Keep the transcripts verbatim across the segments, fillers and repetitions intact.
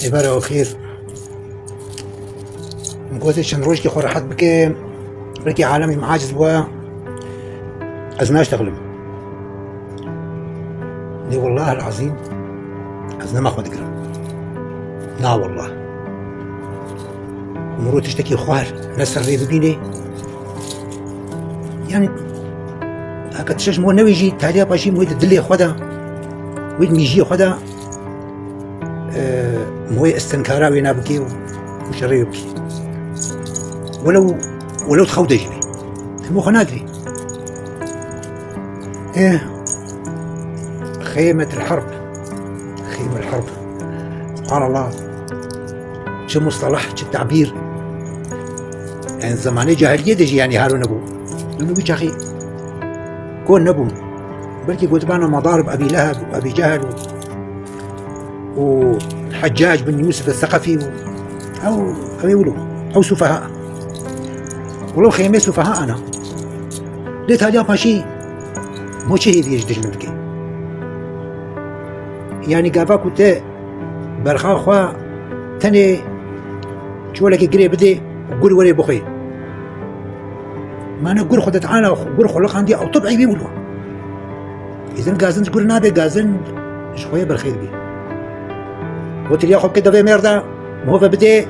Êvara xêr. Min gotê çend rojkê xwe rehet bike. Belkî alemî min aciz bû. Ez naştexlim. Lê wellahil ezîm ez nema xwe digirim. Na wellah. Miro tiştekî xwar ne ser rê bibînê. Yani heke tişt ji mo newê jî taliya paşî moyê di dilê xwe de, wê di mîjiyê xwe de, e, moyê istenkara wê nabikê û şerê wê bikê. Welew, welew di xew de jî bê. Hemû xwe nagirê. Eh, xêmet el herb. Xêmet el herb. Subhanallah. Çi mustalah, çi tabîr. Yani zemanê cahiliyê de jî yani haro nebû. Dûnû wî çaxî kon nebûn. Belkî gotibana madarib Ebî Leheb, Ebî Cehel û û Heccac bin Yûsif el-Seqefî û ew, ew ê wilo, ew sufaha. Wilo xêmê sufaha ana. Lê taliya paşî mo çi hêviyê ji dijmin dike? Yani gava ku te berxa xwe tenê çolekê girê bidê, gur werê bixwê. Mane gur xwe detana, gur xwe liqandiye, ew tib eybî wilo. Îzin gazin ji gur nabe, gazin ji xwe yê berxê dibe. Gotî ya xwe bike devê mêr de, miho ve bidê,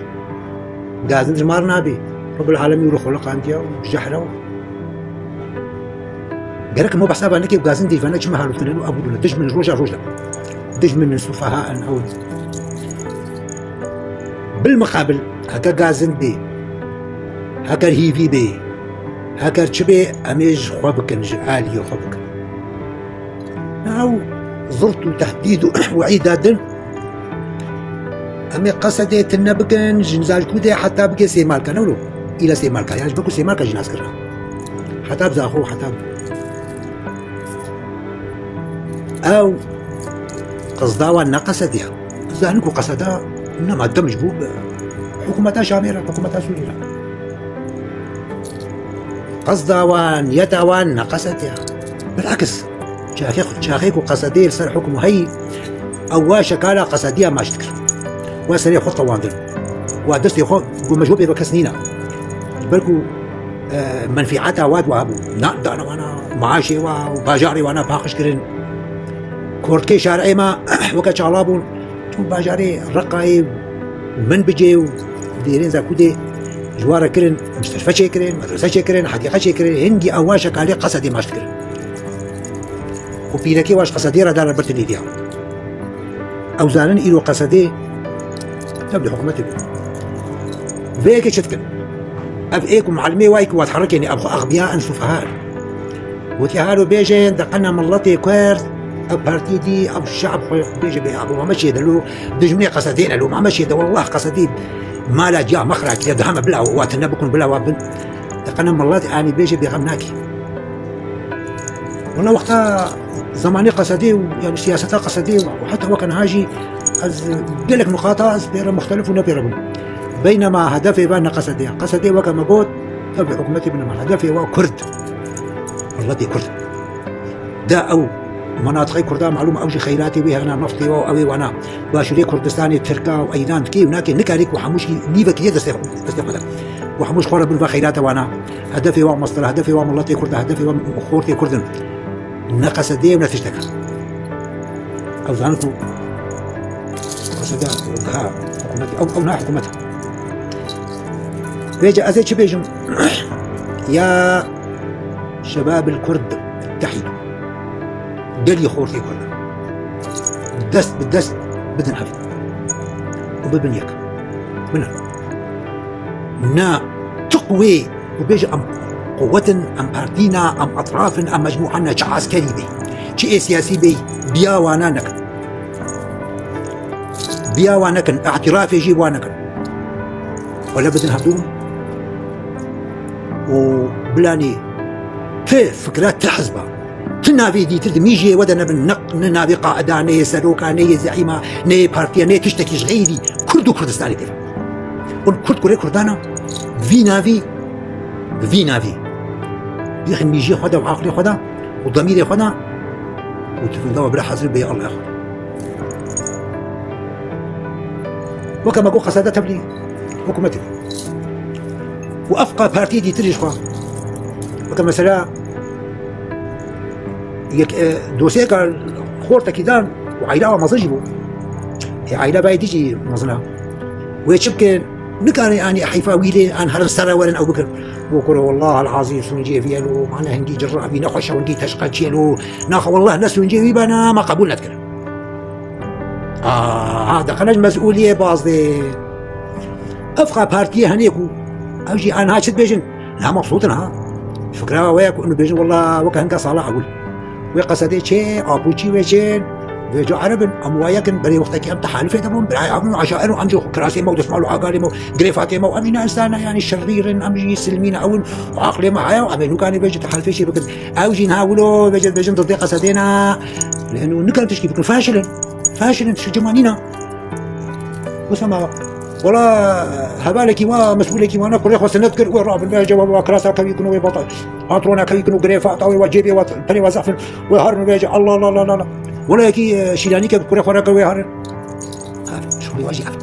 gazin ji mar nabe. Rabbul alemî wilo xwe liqandiye û jehre û. Gerek mo behsa ve neke û gazin dîvane çima halûtine û abûdûne. Dijmin roja roj de. Dijmin sufaha en ew. Bil miqabil, heke gazin bê, heker hîvî bê, heker çi bê, em ê ji xwe bikin, ji aliyê xwe bikin. Ew zirt û tehdîd û weîda din, em ê qesedê tune bikin, ji Nizalkûdê heta bigê Sêmalka, ne wilo? Îla Sêmalka, ya ji ber ku Sêmalka jî nas kirina. Heta bi Zaxo, heta bi Ew qizda wan ne qesediya. Zanin ku qeseda nema dem ji bo bi hikûmeta Şamê re, hikûmeta Sûrî re. Qesda wan, niyeta wan ne qesediya. Bilakis, çaxê, çaxê ku qesedê li ser hukm heyî, ew wa şekala qesediya maç dikir. Wa serê xwe tewandin. Wa destê xwe ku me ji bo pê ve kes nîna. Ji ber ku e, menfîeta wa di wa hebû. Na, dana wana, maaşê wa û bajarê wana paqij kirin. Kortkê şarê me weke çala bûn. Çûn bajarê Reqayê min bicê û dêrên Zakûdê ji wa re kirin, mistişfe çêkirin, medrese çêkirin, hedîqe çêkirin, hingî ew wa şekalê qesedê maç dikirin. Û pîrekê wa ji qesedê re dane ber tinêdiya. Ew zanin îro qesedê tevlî hikûmetê bû. Vê yekê çi dikin? Ev ê ku mualimê wayî ku wa diherikênê, ev xwe exbiya in, sufaha in. Gotiye halo bêjin, de qena miletê Kurd, ev partî dî, ev şe'b xwe bêje bê, ev me çê de lo, dijminê qesedê ne lo, me çê de, wallah qesedî mala ciya me xira kiriye, de heme bila wa tune bikun, bila wa bin. De qena milet anî bêje bêxem nakî. Wala wexta zemanê qesedê û, yani, siyaseta qesedê û heta weke niha jî ez gelek nuqata ez pê re muxtelif û ne pê re bûm. Beynema hedefê ve ne qesedê ye. Qesedê weke me got, ev hikûmetê binema. Hedefê we Kurd. Miletê Kurd. De ew menatiqê Kurda malûm, ew jî xeyratê wê hena, neftê we û ew ê wana. Başûrê Kurdistanê Tirka û eyran dikê û nakê, nikarî ku hemû jî nîvekî yê destê xwe, destê xwe de. Û hemû ji xwe re bin ve xeyrata wana. Hedefê wa mestir, hedefê wa miletê Kurd e, hedefê wa xortê Kurd in. Ne qesedê ye û ne tiştek e. Ew zanin ku qeseda, ha, hikûmet, ew, ew na hikûmet e. Vêce ez ê çi bêjim? Ya şebabil Kurd, ittehîdû. Gelî xortê Kurd. Dest bi dest bidin hev. Û bibin yek. Bine. Na, tu qwê û bêje em quwet in, em partî ne, em etraf in, em mecmûa ne, çi eskerî bê, çi ê siyasî bê, biya wana nekin. Biya wan nekin, îtirafê jî wan nekin. Wele bidin hevdû û bilanî ti fikra ti hizba. Ti navê dîtir di mîjiyê we de nebin, ne, ne navê qaida, ne yê seroka, ne yê zeîma, ne yê partiya, ne yê tiştekî ji xeyrî Kurd û Kurdistanê tê. Hûn Kurd kurê Kurdan e, vî navî, bi vî navî. Bixin mîjiyê xwe de û aqilê xwe de û demîrê xwe de û tu vinda we bira hezir bê Allah xwe. Weke me got qesede tevlî hikûmetê. Û efqa partiyê dîtir jî xwe. Weke mesela yek, e, dosyeyeka xortekî dan û aîla wa mezin jî bû. Ê aîla bayê dî jî mezin e. Wê çi bikin? Nikarin, yanî heyfa wî lê an herin ser re werin ew bikin. Û kuro, wallah el-azîm sûncê vî yelo, mane hingî cirra vî nexweş e, hingî teşqe çiyelo. Naxa wallah ne sûncê wî bana, me qebûl nedikirin. Aha, deqene ji mesûliyê bazdê. Ev xwe partiyê henê ku ew jî anha çi dibêjin? Niha mebsût in ha. Fikra we ye ku inu bêjin, wela weke hinga sala ewil. Wê qesedê çê, apûçî wê çên. Vêca Ereb in, em wa yek in, berê wextekî em tehalifê de bûn, birayê Ereb in, eşair û em jî kirasê me û desmal û agalê me û girêfatê me û em jî ne insana, yanî şerîr in, em jî silmî ne ew in, aqlê me heye û em ê nûkanê vêca tehalifê çê bikin. Ew jî niha wilo vêca dibêjin dildê qesedê ne. Lê inu nikan tişkî bikin, faşil in. Faşilin, tişt cema nîna. Wisa ma, wela hevalekî wa, mesûlekî wana kurê xwe sinet kir, wê rabin, wê cewab wa kirasa kevî kino, wê bata, patrona kevî kino, girê fata wê wa cêbê wa, perê wa zafin, wê harin wê ce, Allah, Allah, Allah, Allah. Wela yekî, e, şîlanî ke kurê xwe re kir, wê harin. Ev, şûlî wa jî ev.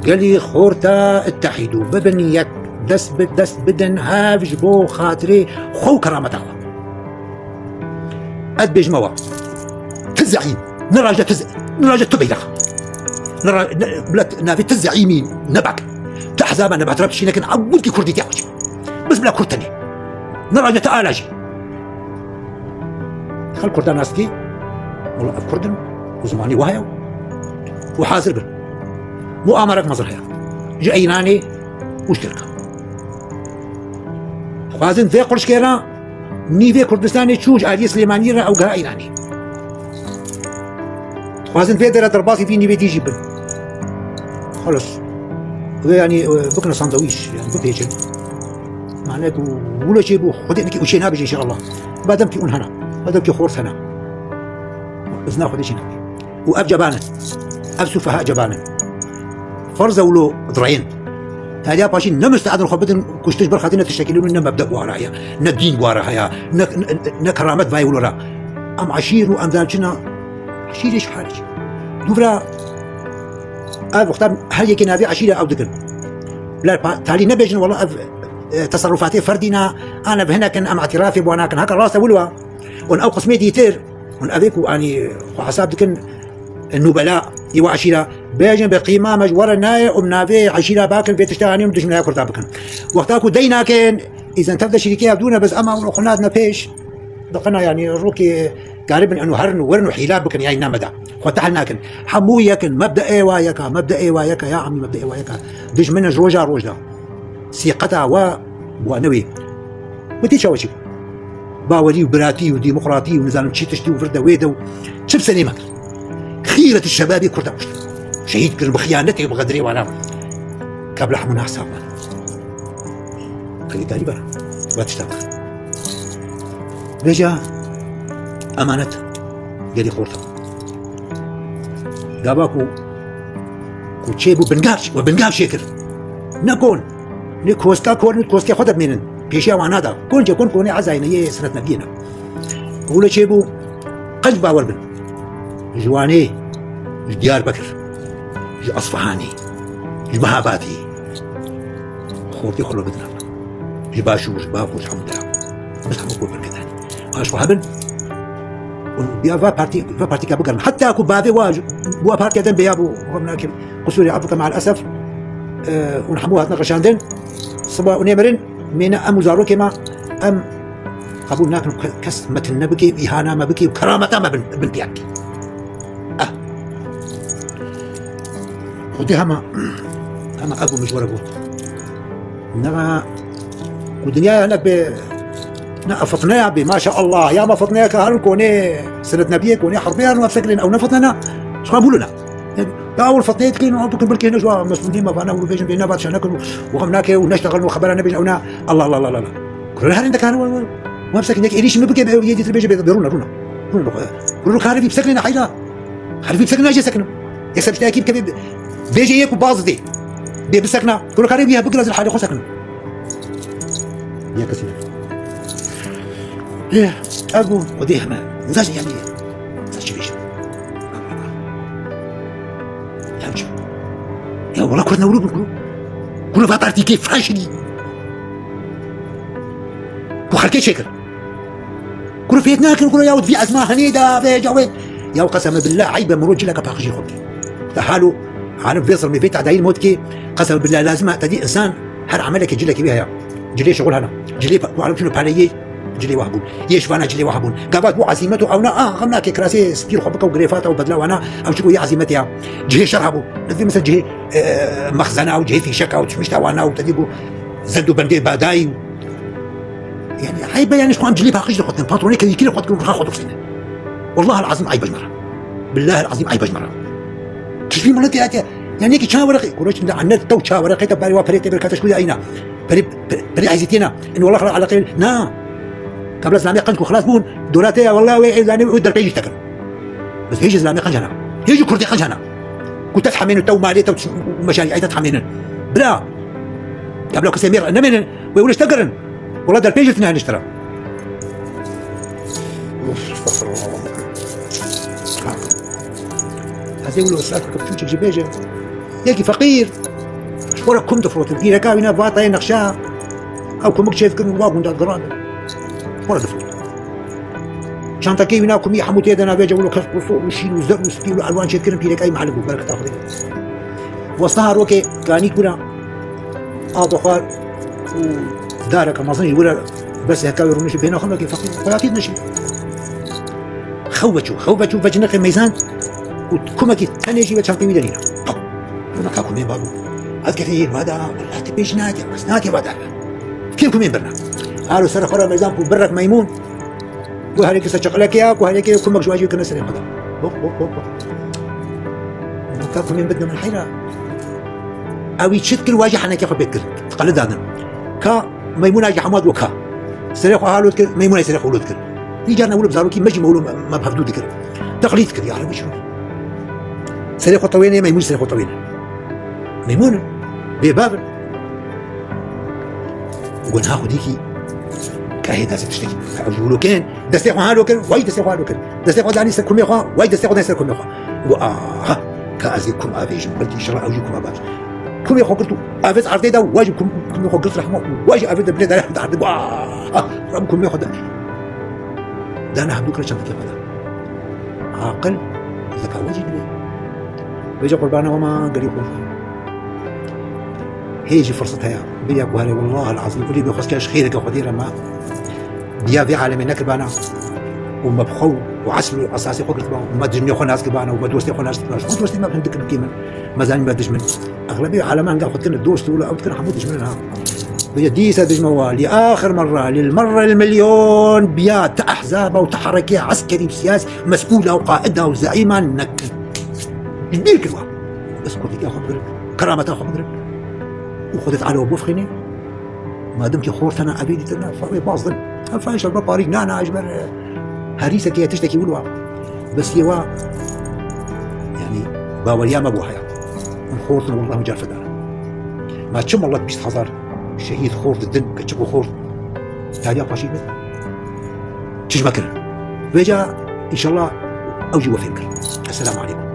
Gelî xorta ittehîdû, bibin yek, dest bi dest bidin hev ji bo xatirê xwe û kerameta xwe. Ez dibêjime wa. Tu zeîm. Nirajde tu ze-, nirajde tu beyrex. Nira-, ne, bila tu navê tu zeîmî nebak. Tu ehzaba nebat re tişî nekin, ewilkî kurdî tiya xwe çi. Bes bila kurd tenê. Nirajde tu ala jî. Xel kurda nas dikî. Wela ev kurd in. Û zimanî wa heye. Û hazir bin. Muamerek mezin heye. Ji Îranê û ji Tirkan. Dixwazin vê qurşkê re nîvê Kurdistanê çû ji aliyê Silêmaniyê re ew geha Îranê. Dixwazin vê dere derbasî vî nîvê dî jî bin. Xelas. Wê yanî, e, bikine sandwîç, yanî bipêçin. Mane ku wilo çê bû, Xwedê nekî û çê nabêje înşallah. Ba demkî hûn hene. Ba demkî xort hene. Izna Xwedê çê nabê. Û ev ceban in. Ev sufaha ceban in. Ferz e wilo direyên. Taliya paşî ne musteedin xwe bidin kuştiş ber xatir ne tiştekî lû ne mebde wara heye, ne dîn wara heye, ne, ne, ne keramet vayê wilo ra. Em eşîr û em zançina eşîrê ji haric. Dûvra ev wexta her yekê navê eşîre ew dikin. Bila pa-, talî nebêjin wela ev, e, teserrufatê ferdî ne, an ev hinek in, em îtirafê bi wan nakin. Heke rast e wilo. Hûn ew qismê dîtir, hûn evê ku anî xwe hesab dikin, nûbela, î wa eşîra, bêjin bi qîma me ji we re nayê û navê eşîra bakin, vê tişta anî û dijminaya Kurda bikin. Wexta ku dey nakin, îzen tev de şirîkê ev dûne, bes ema hûn xwe nadine pêş, diqina, yanî rûkê garibin eno herin û werin û hîla bikin, yanî nameda. Xwe tehil nakin. Hemû yekin, mebdeê wa yeka, mebdeê wa yeka, ya emî mebdeê wa yeka. Dijmin ji roja roj de. Sîqeta we, wa newê. Wê tê çawa çi? Bawerî û biratî û demokratî û nizanim çi tiştî û vir de wê de û çi bi senê me kir. Xîret û şebabê Kurda kuşt. Şehîd kirin bi xiyanetê û bi xedrê wana. Kabla hemû nasa wan. Xelî garî bera. Wa tişta bixin. Vêca emanet gelî xorta. Gava ku, ku çê bû bingav, we bingav çê kir. Ne kon. Ne koska kon, ne koskê xwe de bimênin. Pêşiya wan nada. Kon çê kon, konê ezayne yê sinet nebiyê ne. Wilo çê bû, qenc bawer bin. Ji Wanê, ji Diyarbekir, ji Asfihanê, ji Mehabadê. Xortî xwe bidin. Ji Başûr, ji Bakur, ji hemû deran. Bes hemû ku bin kidan. Aş xwe hebin. Û ya va partî, va partîka bikirin. Heta ku bavê wa, wa partîka dem beya bû, xwe nakim. Qusûrê afike, maalesef. E, hûn hemû hatine qeşandin. Siba hûn ê mirin, mêne em û zarokê me, em qebûl nakin ke-, kes metin nebike, îhana me bike û kerameta me bin, bin piya bike. Eh. Xwedê hema, hema ev bû min ji we re got. Ne ku dinyaya hinek bê, ne ev fitneya bê, maşallah, ya me fitneyeke herin konê sinet nebiyê, konê herbê herin ev sekinên, ew ne fitne ne. Çiqa bûlina. Ya ewil fitneyê dikin, û bikin bilkê ne ji wa mesûlî me vana û bêjin bê ne vat şe nekin û, û xem nake û neştexilin û xebera nebêjin ew ne. Allah, Allah, Allah, Allah, Allah. Kurê herin dikare, we, we. Wem sekin yek êrîşî min bike, bi ew yê dîtir bêje bê, bê rûne, rûne. Rûne, rûne. Rûne, karê vî bisekine heyla. Herifî bisekine, jê sekinim. Yek ser işte ekî bike, bê, bêje yek û baz dê. Bê bisekina. Kuro karê wî he bikira zil halê xwe sekinim. Yek kesî. Ê, ev bû, o dê heme. Zaj yani. Zaj çi bêjim. Ya wala Kurd newrû bûn, kuro. Kuro va tartîkê faşilî. Ku xelkê çêkir. Kuro fêt nakin, kuro ya wit vî ezma henê da, vê ca wê. Ya qeseme billah, eybe miro cileke paqijî xwe bikî. Te halo, alim vê zilmê, vê tadayî mod ki, qeseme billah lazim e, te dî insan her emeleke cilekî wê heye. Cilê şixul hene. Cilê pa-, ku alim çûne paleyê, cilê wah bûn. Yê şivana cilê wah bûn. Gavat bû ezîmet û ewna, ah, xem nake, kirasê spîr xwe bike û girêfata û bedla wana, ew çiko yê ezîmetê ya. Cihê şer hebû. Nizî mesela cihê, e, mexzena û cihê fîşeka û çmişta wana û te dî bû zend û bendê badayî û. Yani, heybe yani, ji xwe em cilê paqij dixwestin. Patronê kevîkî li xwe dikin û riha xwe dixwestin. Wallah el-azim eyb e ji me re. Billah el-azim eyb e ji me re. Kişmî miletê hatiye. Yani, yekî çawa wereqê. Kuro çi, lanet tew çawa wereqê te barê wa perê tê berkate şkûlê eyna. Perê, perê, perê ezîtiyê na. In wallah xela eleqê na. Kabla zilamê qenc ku xelas bûn, dolatê ya wallah wê êzanê û derpêjî tekin. Bes hêjî zilamê qenc hena. Hêjî kurdê qenc hena. Ku te themênin, te û malê te û meşarî ey te themênin. Bira. Kabla kesê mêr nemênin, wê wiliş te girin. Wala derpêjî tine heniştira. Uf, estağfurullah. Ez ê wilo saet kifçûçek jî bêje. Yekî feqîr. Ji xwe re kum difrotin. Pîreka wîna vatayê nexşa. Ew kumik çêdikirin û wa gunda digiran. Xwe re difrotin. Çantakê wîna kumî hemû tê de navêce wilo kes û so û şîn û zer û spî û elwan çêdikirin pîrekayî mehele bû. Bereketa Xwedê. Westa harokê kanî kuna. Av xwar û dareke mezin ji wira bes heka wê rûnişî bêna xwe vekê feqîr xweyatî dinişî. Xew veçû, xew veçû ve cinixê meyzan û kumekî tenê jî ve çantê wî de nîna. Rûnaka kumê babû. Ez kefê yê vada, wela ti pêş nake, ez nake vada. Kêm kumên birna. Alo ser xwe re meyzan ku birrek meymûn. Ku herêkê ser çeqelekê ya, ku herêkê kumek ji wajî kirine serê xwe de. Hop, hop, hop, hop. Ka kumên bidne min heyra. Ewî çi dikir, wajî henekê xwe pêk kir. Qeli dadin. Ka meymûna jî hema digo ka. Serê xwe halot kir, meymûna serê xwe halot kir. Nî carna wilo bi zarokî me jî mewlo me, me bi hevdû dikir. Teqlîd kir, ya Rebî şûn. Serê xwe tewêne, meymûn serê xwe tewêne. Meymûn in. Bê bav in. Got, "Ha xwedîkî, ka hê dazê tiştekî, ka ew ji wilo kên, destê xwe halo kir, way destê xwe halo kir. Destê xwe danî ser kumê xwe, way destê xwe danî ser kumê xwe." Got, "Aha, ka ez ê kum avêjim, belkî inşallah ew jî kum avêj." Kumê xwe girt û avêt erdê da, way jî kum, kumê xwe girt rehma û way jî avêt de bilê dare da erdê. Got, "Aha, rem kumê xwe de." Dane hevdû kire çandekê xwe de. Aqil, zeka we jî dibê. Vêca qurbana we ma gelî xwe. Hê jî firsat heye. Bêya ku herê, wallah el-azim, kulî bê xwezke ji xêreke Xwedê re me biya vê alemê nekiribana û me bi xwe û esl û esasê xwe girtibana û me dijminê xwe nas kiribana û me dostê xwe nas kiribana. Ji xwe dostê me bi hindik kiribkê min. Me zanî me dijmin. Exlebê alema hinga xwe dikine dost û wila ew dikine hemû dijmin in ha. Vêca dîsa dijmin wa, lî axir merra, lî merra el-milyon biya ti ehzaba û ti herekê eskerî û siyasî mesûla û qaida û zeîman nekir. Ji bîr kir wa. Bes kurdîtiya xwe bigirin, kerameta xwe bigirin. Û Xwedê Teala we bofxînê. Madem ki xortana evê dîtin, na, fa wê baz din. Em fa inşallah parîk, na, na, ji ber, e, herîsekê ya tiştekî wilo. Bes yê wa, yani, baweriya me bo haya. Em xortin, wallah, car fedar. Ma çi millet bîst hezar şehîd xort din, keçik û xort. Tariya paşî min. Çi ji me kirin. Vêca, inşallah, ew jî we fêm kir. Esselamu aleykum.